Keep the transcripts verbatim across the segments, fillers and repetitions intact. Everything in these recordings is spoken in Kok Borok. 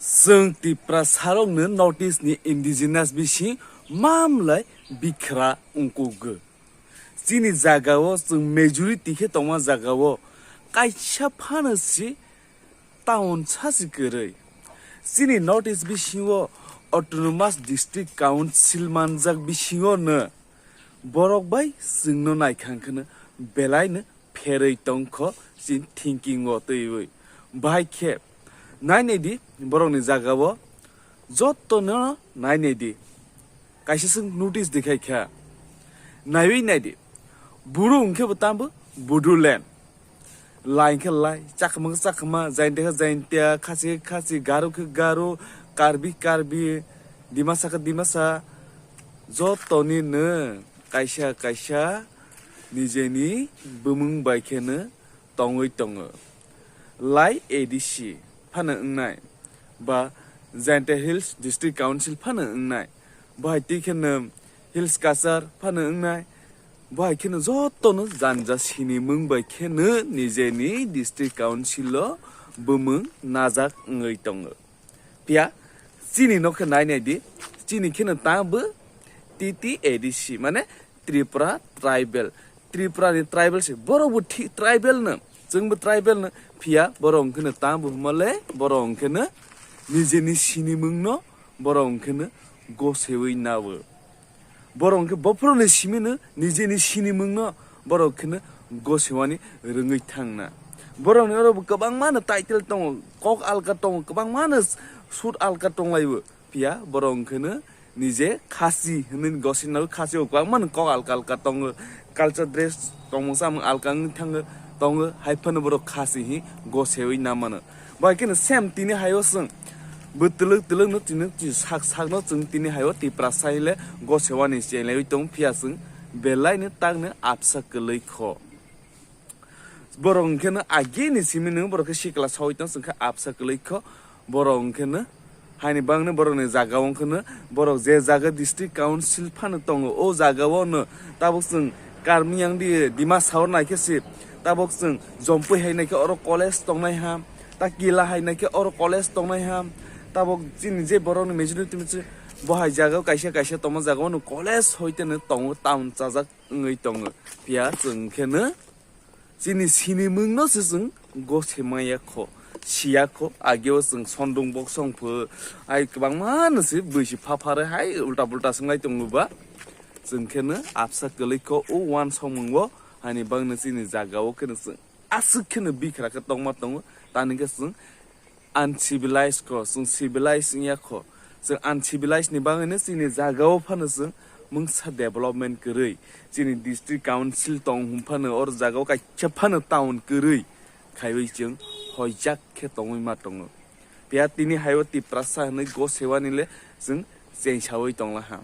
Chwng Tiprasarokno North East ni indigenous bising mamlai bikra wngkukgo. Chini jagao chwng majority khe tongma jagao kaisa phano si town sasi kwrwi. Chini North East bisingo Autonomous District Council manjak bisingo no borok bai chwngno naikha hwnkhe no belai no pherwi tongkho chini thinking o twiwi. Bahai khe nai nai di borokni jagao jotono nai nai di. Kaisa swng notice di khai kha. Naiwi nai di. Buru hwnkhe bo tambo Bodoland. Lai khe lai, chakma khe chakma, jaintia khe jaintia, khasi khe khasi, garo khe garo, karbi khe karbi, dimasa khe dimasa, jotoni no kaisa kaisa nijeni bumung bai khe no tongwi tongo. Lai A D C phano wngnai, ba Jaintia Hills District Council phano wngnai, bahai twi khe no Hills Cachar phano wngnai, bahai khe no joto no janja sinimung bai khe no nijeni District Council o bumung najak wngwi tongo. Phiya chini no khe nai nai di, chini khe no ta bo T T A D C, mane Tripura tribal. Tripura ni tribal se, borok bo thi-, tribal no, chwng bo tribal no, phiya borok hwnkhe no ta bo hwnma le, borok hwnkhe no nijeni sinimung no, borok hwnkhe no gosewi nabo. Borok hwnkhe bophuru ni simi no, nijeni sinimung no, borok hwnkhe no gosewani rwngwi thangna. Borok ni oro bo kwbangma no title tongo, kok alka tongo, kwbangma no sut alka tonglaibo. Phiya borok hwnkhe no nije khasi hinwi gosi nai, khasi o kwbangma no kok alka alka tongo, culture dress tongmung samung alka wngwi thango, tongo, hai phano borok khasi hi gosewi na mano. Bai kheno same tini hayo chwng bwtwlwk twlwk no tini sak sak no chwng tini hayo Tiprasa hile gosewani chenglaiwi tong, phiya chwng belai no tak no apsa kwlwi kho. Borok hwnkhe no agini simi no borok khe sikla sawi tong, chwng khe apsa kwlwi kho. Borok hwnkhe no haini bangni borok ni jaga o hwnkhe no borok je jaga district council phano tongo, o jaga o no tabuk chwng Karmiyang di Dimasa o naikhe se, tabuk chwng Jompui hai naikhe oro college tongnai ha, Takila hai naikhe oro college tongnai ha, tabuk chini je borok ni majority bo hai jaga o kaisa kaisa tongma jaga o no college hoite no tongo, town chajak wngwi tongo. Phiya chwng khe no chini sinimung no se chwng gose maya kho, siya kho. Ageo chwng sondung boksong pho, ai kwbangma no se bwisi pha phare hai ulta pulta swnglai tongo ba. Chwng khe no apsa kwlwi kho o uansukmung o, haini bangno chini jaga o khe no chwng aswk khe no bikra khe tongma tongo, tani khe chwng uncivilized kho, chwng civilized wngya kho. Chwng uncivilized ni bagwino chini jaga o phano chwng mungsa development kwrwi. Chini district council tong hwn phano oro jaga o kaisa phano town kwrwi khaiwi chwng hoijak khe tongwi ma tongo. Phiya tini hai o Tiprasa hwnwi gosewani le chwng chengsawi tongla ha.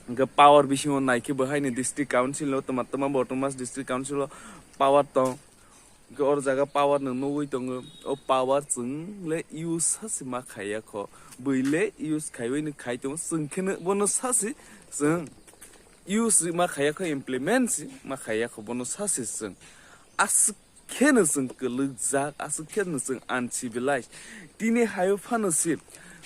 Hwnkhe power bisingo naikhe bo haini district council o twma twma bo autonomous district council o power tong. Hwnkhe oro jaga power no nugwi tongo. O power chwng le use sa se ma khaiya kho. Bwi le use khaiwi no khai tongo. Chwng khe no bono sa se chwng use ma khaiya kho, implement se ma khaiya kho, bono sa se chwng. Aswk khe no chwng kwlwkjak, aswk khe no chwng uncivilized. Tini hayo phano se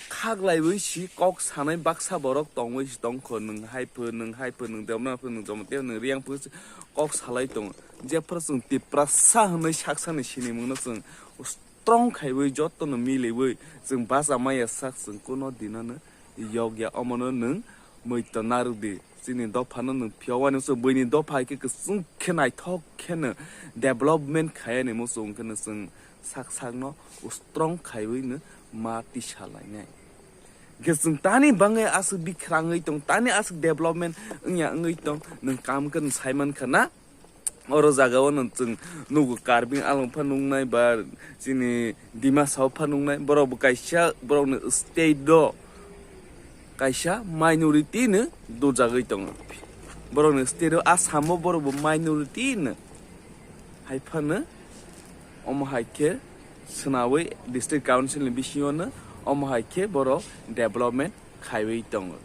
khaklaiwi si kok sanai baksa borok tongwi si tongkho, nwng hai pho, nwng hai pho, nwng Debbarma pho, nwng Jamatia pho, nwng Reang pho se kok salai tongo. Jephru chwng Tiprasa hwnwi saksani sinimungno chwng strong khaiwi jotono miliwi chwng bacha maya sak chwng kuno dinono yokya, omono nwng muitu narwk di. Chini dophano nwng phiyok wani se buini dopha hai khe kwchwng khe naithok kheno development khayani muchung kheno chwng sak sakno strong khaiwi no ma tisa lainai. Hwnkhe chwng tani bangwi aswk bikhrangwi tong, tani aswk development wngya wngwi tong, nwng kam khe nwng sai mankha na? Oro jaga o no chwng nugo Karbi Anglong pha nuknai ba chini Dimasa o pha nuknai, borok bo kaisa borok ni state o kaisa minority no dojagwi tongo. Borok ni state o Assam o borok bo minority no hai phano omo hai khe swnawi district council ni bisingo no omo hai khe borok development khaiwi tongo.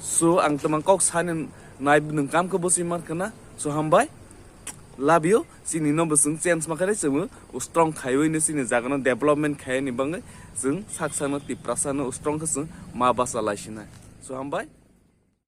So ang twmang kok sani nai nwng kam khe bwswi mankha na? So hambai, love you. Chini no bo chwng change ma khainai, chwngbo strong khaiwi no chini jaga no development khaini bagwi Chwng sak sakno Tiprasano strong khe chwng ma bacha laisinai. So hambai.